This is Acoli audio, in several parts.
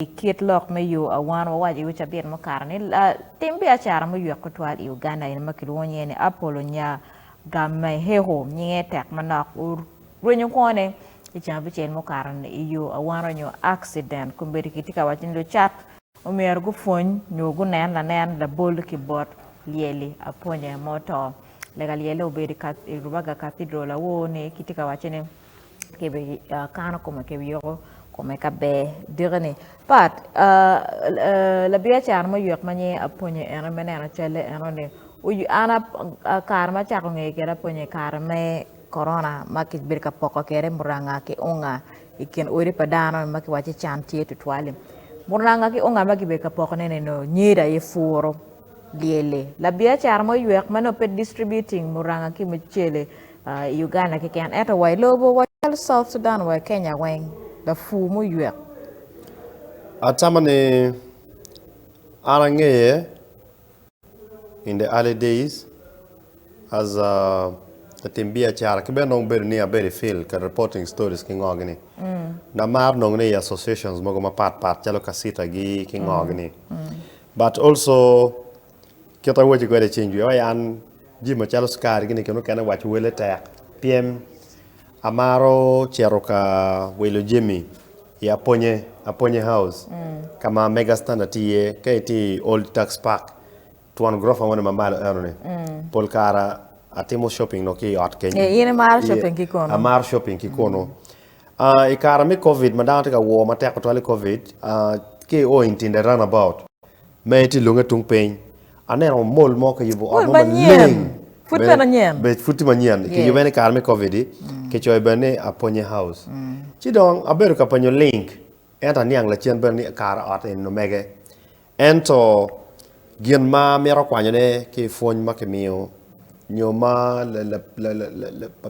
I kit lok me yo awan wawaco i wi cabit mukato ni latim biacara muywek tutwal i Uganda eni ma kilwongo nyinge ni Apollo Nyagameheho nyinge tek manok orwenyo kwone i ceng abicel mukato ni i yo awan onyo accident. Kombeddi kitye ka waco ni lucat omyero gupwony nyo gunen lanen labol ki bot lyeli apwonya ma oto. Lega lyelle obedo i Rubaga Cathedral awor ni kitye ka waco ni kibikano kome kibiyuko kome ka ber diki ni pat labiacara muywek ma nyinge Aponye eno me neno calle eno ni an kare ma acako ngeye kwede Aponye kare me korona ma kibedo ka poko kwede muranga ki unga i kin odi pa dano ma kiwaco ni can tye tutwal-li muranga ki unga ma kibedo ka pokone ni nongo nyedo aye puro lyel-li labiacara muywek ma nongo pe distributing muranga ki mucele I Uganda keken ento wa i lobo wa calo South Sudan wa i Kenya weng lapur muywek. Atamo ni an angeye in the early days as a latim biacara ki bene dong bedo ni abedo i field ka reporting stories ki ngo gini namaro nongo ni i associations mogo mapat pat calo kacita gi ki ngo gini but also Kit awaci kwede i ceng jwi aye an jami macalo cukari gini kine mukene waco wele tek pien amaro cito ka wilo jami i Aponye, Aponye House ka ma Mega Standard tye iye ka itye i Old Tax Park twon gurofa moni ma malo enoni pol kare atimo shopping nongo ki i ot kenyo. In imaro shopping ki kunu? Amaro shopping ki kunu. I kare me covid ma dano tye ka wor matek tutwal i covid ki i o i Ntinde roundabout Ma itye lunge tung piny, aneno mall mo kiyubo ot mo maleng. Pud bene nyen. Be pud tye manyen. Kiyube en i kare me covid-di, kicoyo bene ni Aponye House. Ci dong abedo ka penyo link, ento aniang lacen bene ni kare ot eni omege. Ento gin ma amito kwanyone ki i pwony ma kimiyo nyo ma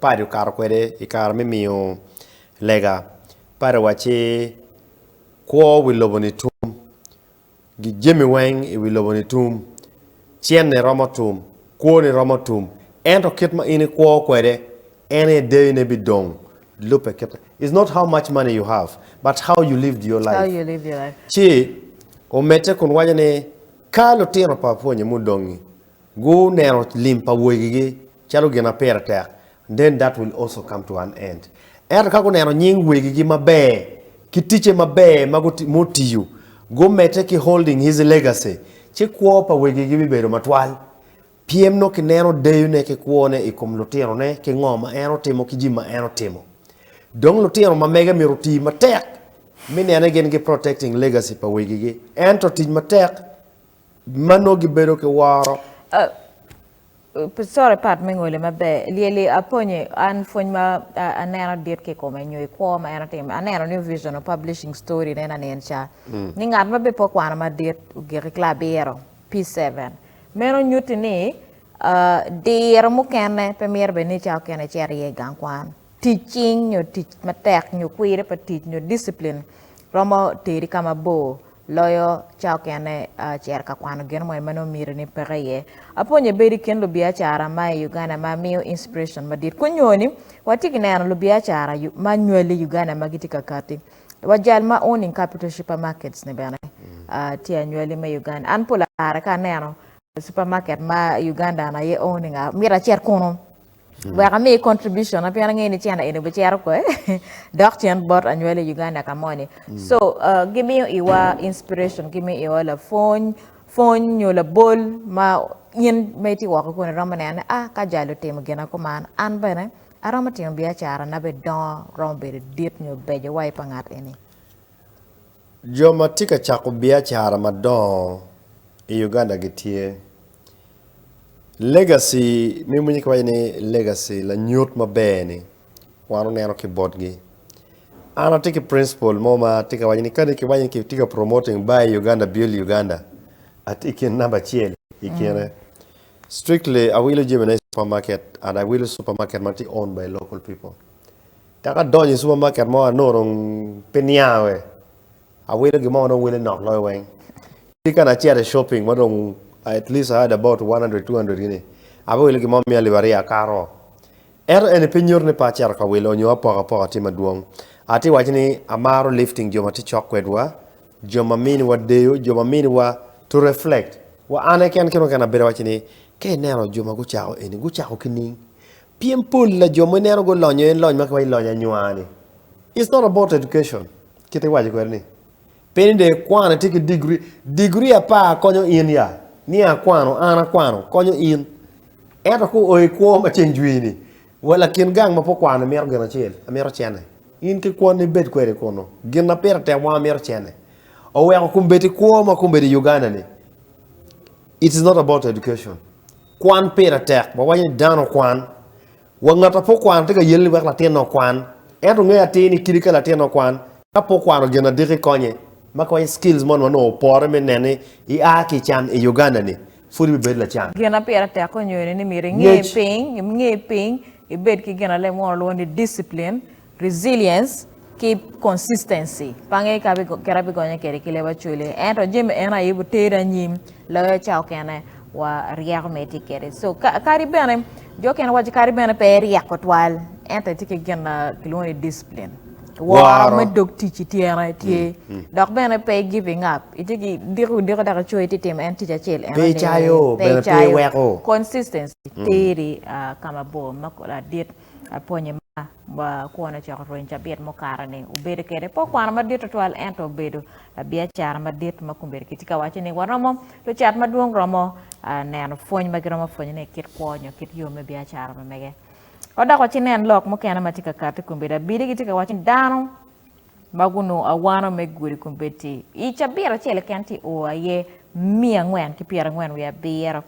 padi okato kwede i kare me miyo lega, padi owacci kwo wi lobo-ni tum. Jami weng i wi lobo-ni tum, cen-ni romo tum, kwo-ni romo tum, ento kit ma in ikwo kwede en aye deyone bidong lubbe kit It's not how much money you have but how you lived your How life. you live your life. Ci omedde kun waco ni, Ka lutino pa apwonye mudong-ngi Guneno lim pa wegigi calo gin ma pire tek, then that will also come to an end. Ento ka guneno nying wegigi maber ki ticce maber ma mutiyo, gumedde ki holding his legacy, ci kwo pa wegigi bibedo matwal. Pyem nongo kineno deyone ki kwone i kom lutinone ki ngo ma en otimo ki jami ma en otimo. Dong lutino ma mege myero oti matek me nene gin gi protecting legacy pa wegigi. Ento tic matek Ma nongo gibedo ki woro. Sorry part me ngole maber lyeli aponye an pwony ma aneno dit ki ikome nyo ikwo ma en otimo aneno new vision of publishing story ne nanen ca ni ngat ma be pe okwano madit ogik i class abiro P7 meno nyuti ni diro mukene pe myero bed ni ca okene icito iye i gang kwan tic cing nyo tic matek nyo kwire pa tic nyo discipline romo teri ka mabor Loyo ca okene cito ka kwano gin mo ma nongo miti ni peke iye. Apwonye bedo i kin lubiacara ma i Uganda ma miyo inspiration madit. Kunyo ni, watye ki neno lubiacara ma nywali i Uganda ma gitye ka kati. Wa jal ma owning Capital Supermarkets ni bene tye anywali me Uganda. An pol kare ka aneno supermarket ma Uganda ni aye owning, amito acit kunu. Wek ami contribution na pien angeyo ni cene eni obicito kwe dok cen bot anywali i Uganda ka moni. So uh, gimiyo iwa inspiration, gimiyo iwa lapwony, pwony nyo labol ma in ma itye woko kunu iromo neno ni ah ka jali otimo gin ma kuman an bene aromo timo biacara na bene dongo romo bedo dit nyo beco wa i pa ngat eni. Jo ma tye ka cako biacara madongo i Uganda gitye. Legacy me winyo kiwaco ni legacy lanyut maber ni wan oneno ki botgi. An atye ki principle mo ma atye ka waco ni kadi kiwaco ni kitye ka promoting buy Uganda build Uganda atye i kin namba acel i kine. Strictly awilo jamina i supermarket and awilo supermarket ma tye owned by local people. Dok adonyo i supermarket mo anongo dong pe niange. Awilo gin mo ma dong wele nok loyo weng. Ki ka nacito i shopping ma dong at least I had about 100 200 gini, abiwilo gin mo miya alip aryo akato. Ento eni pe nyuto ni pe acito ka wilo nyo apokapoka tye madwong. Atye waco ni amaro lifting jo ma tye cok kwedwa. jo ma miniwa deyo, jo ma miniwa to reflect. Wa an keken kine mukene abedo awaco ni ka ineno jo ma gucako eni gucako ki ning? Pien pol la jo ma ineno gulonyo en lony ma kiwaco ni lonyo anywar-ni. It's not about education kit iwaco kwede ni. Pe ni dong ikwano itye ki digri, digri apar konyo in ya, ni akwano an akwano konyo in. Ento ka oo i kwo ma ceng jwi-ni, wa lakin gang ma pe okwano mito gin acel, amito cene. In ki kwani ibed kwede kunu. Gin ma pire tek wang amito cene. Oweko kombeddi kwo ma kombeddi i Uganda ni, it is not about education. Kwan pire tek, wawaco ni dano okwan. Wa ngat ma pe okwano tye ka yelle ni wek latinne okwan. Ento ngeyo atir ni kadi ka latinne okwan, ka pe okwano gin adiki konye, ma konye skills moni ma nongo opore me neno ni ia ki i can i Uganda ni, pud ibibedo lacan. Gin ma pire tek onyo ni myero inge piny, inge piny, ibed ki gin ma leb munu lwongo ni discipline, resilience ki consistency. Pe angeyo kit abigonyo kwede ki leb Acholi ento jami eno aye buteri anyim loyo ca okene wa ryeko ma itye kwede. So kadi bene jo okene waco kadi bene pe iryek tutwal ento itye ki gin ma kilwongo ni discipline. Woro me dog tic ityene tye dok bene pe giving up itye ki diko diko dok icoyo itye timo en tic acel eno Pe icayo bene pe iweko. Consistency teri ka mabor ma ladit apwonye ma kwone ocako rweny cabit mukato-ni obedo kwede. Pe okwano madit tutwal ento obedo labiacara madit ma kombeddi kitye ka waco ni waromo lucat madwong romo neno pwony ma giromo pwonyone i kit kwo nyo kit yo me biacara ma mege. Wadok wa ci nen lok mukene ma tye ka kati kombeddi. Abili gitye ka waco ni dano ma gunongo awano me gudi kombeddi i cabit acel keken tye o aye 497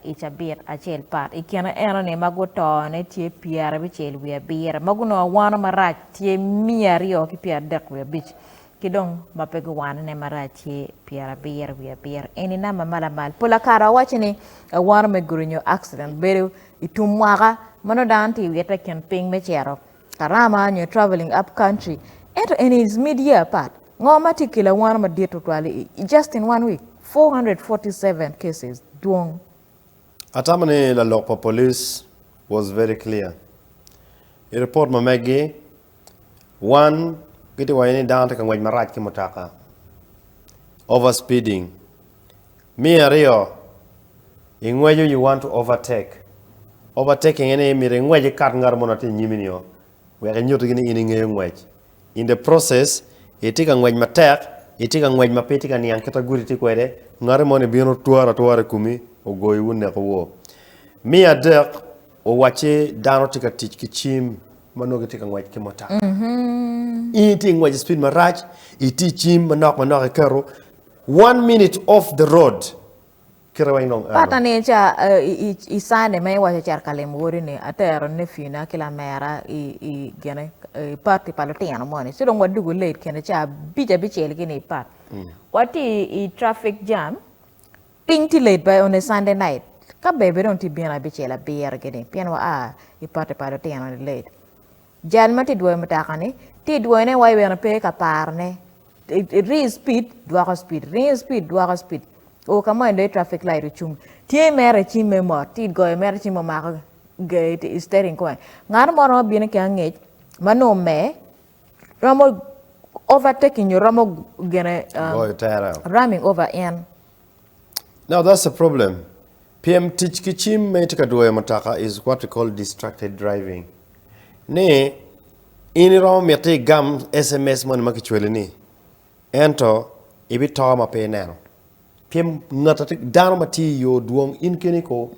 i cabit acel pat. I kine enoni ma guto-ne tye 67, ma gunongo awano marac tye 235 ki dong ma pe guwanone marac tye 77. Eni namba ma lamal. Pol akare wawaco ni awano me gudi nyo accident bedo i tum mwaka ma nongo dano tye i wite i kin piny me cito karama nyo travelling up country ento eni is mid year pat. Ngo ma tye kelo awano madit tutwal i just in one week 447 cases dwong. Atamo ni lalok pa police was very clear. I report ma meggi, one, gitye waco ni dano tye ka ngwec marac ki mutoka, over speeding. Me aryo, ingweco you want to overtake. Overtaking ene myero ingwec ikat ngat mo na tye inyimi nio wek inyutigi ni in ingeyo ngwec. In the process, itye ka ngwec matek, itye ka ngwec ma pe itye ka niang kit ma gudi tye kwede, ngati moni bino twaro atwara i komi, ogoyowu onekowu. Me adek, owacci dano tye ka tic ki cim ma nongo gitye ka ngwec ki mutoka. In itye ka ngwec i speed marac, itye i cim manok manok iketo one minute off the road kite weng dong eno. Pata ni ca i Sunday ma iwaco icito ka limo wodi ni atero nephew na ki lamera i gine i party pa lutino moni ci dong wadugo late kine ca abic abicel gini i park watye i traffic jam piny tye late by on a Sunday night ka ber bene dong tye bino abicel abiro gini pien wa a i party pa lutino ni late jal ma tye dwoyo mutoka ni tye dwoyone wa bene pe ka parone Ringo speed dwoko speed, ringo speed dwoko speed. O ka mo en dong traffic light ocung. Tye mere cimme mot, tye goyo mere cimme omako steering kome. Ngat mo romo bino ki angec ma nongo omer romo overtaking nyo romo gine ramming over en. Now that's the problem. Pyem tic ki cim ma itye ka dwoyo mutoka is what we call distracted driving. Ni In iromo miti igam SMS moni ma kicwali ni, ento ibito ma pe ineno. Pien ngat dano ma tye i yo dwong, in keni ko,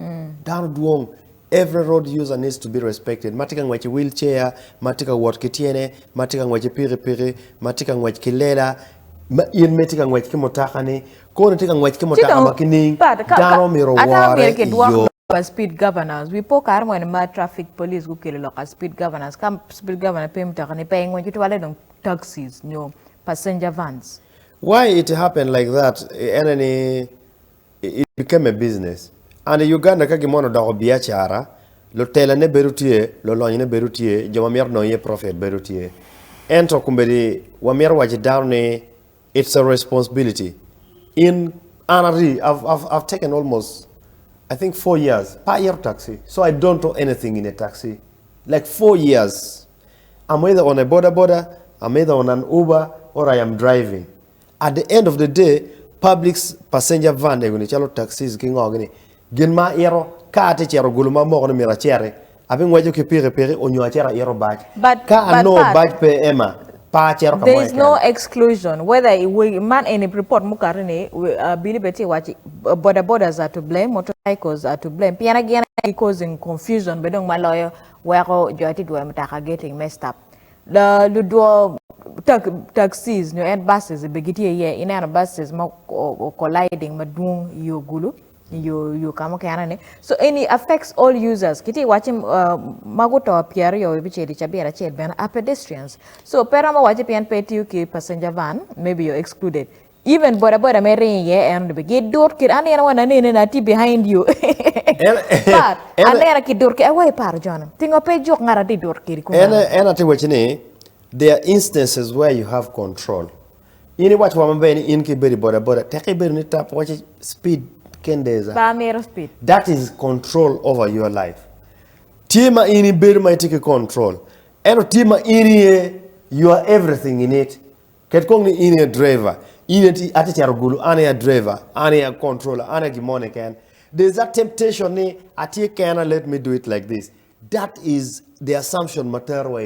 dano dwong. Every road user needs to be respected. Ma tye ka ngwec i wheel chair, ma tye ka wot ki tyene, ma tye ka ngwec ki pikipiki, ma tye ka ngwec ki lela, ma in ma itye ka ngwec ki mutoka-ni, Kono itye ka ngwec ki mutoka ma kining, dano myero owore i yo. Pa speed governors, wi po kare moni ma traffic police gukelo lok ka speed governors, ka speed governor pe mutoka ni pe ingwec tutwalle dong taxis nyo passenger vans. Why it happen like that ene ni it became a business and i Uganda ka gin moni odoko biacara lutela ne bedo tye, lulonyo ne bedo tye, jo ma mito nongo iye profit bedo tye ento kombeddi wamito waco dano ni It's a responsibility in an ari I've, I've, I've taken almost I think four years pe ayero taxi so I don't know anything in a taxi like four years I'm either on a boda boda I'm either on an Uber or I am driving. At the end of the day public passenger van ego ni calo taxis ki ngo gini gin ma aito ka atye cito gulu ma amoko ni myero aciti abingweco ki pikipiki onyo acito aito bac. But Ka but anongo Pat, bac pe Emma pe acito ka mo there is no keken. exclusion whether i wegi man eni report mukato ni abili bene tye waci boda bodas are to blame, motorcycles are to blame pien gin aye gi causing confusion bene dong maloyo weko jo atye dwoyo mutoka getting messed up. Ludwo taxis nyo en buses bene gitye iye, ineno buses ma o colliding madwong i yo gulu i yo ka mukene ni so eni affects all users kitye ka wacci ma guto pyeraryo wiye abicel i cabit acel bene are pedestrians so pe romo wacci pien pe itiyo ki passenger van maybe you're excluded Even boda boda ma iringo iye eno ni bene gidut kede anino wa nanene ni atye behind you but aneno kidut kede awaci paro joni pingo pe ijuk ngat atye dut kedi kumeno. En atye wacci ni there are instances where you have control in iwaco wa maber ni in ka ibedo i boda boda teki ibedo ni tap waci speed kendeza Pe amito speed. That is control over your life tye ma in ibedo ma itye ki control ento tye ma in iye you are everything in it Ket kong ni in aye driver, in aye atye cito gulu, an aye a driver, an aye a controller, an aye gin mo keken. There is that temptation ni atye kena let me do it like this. That is the assumption ma terowa i.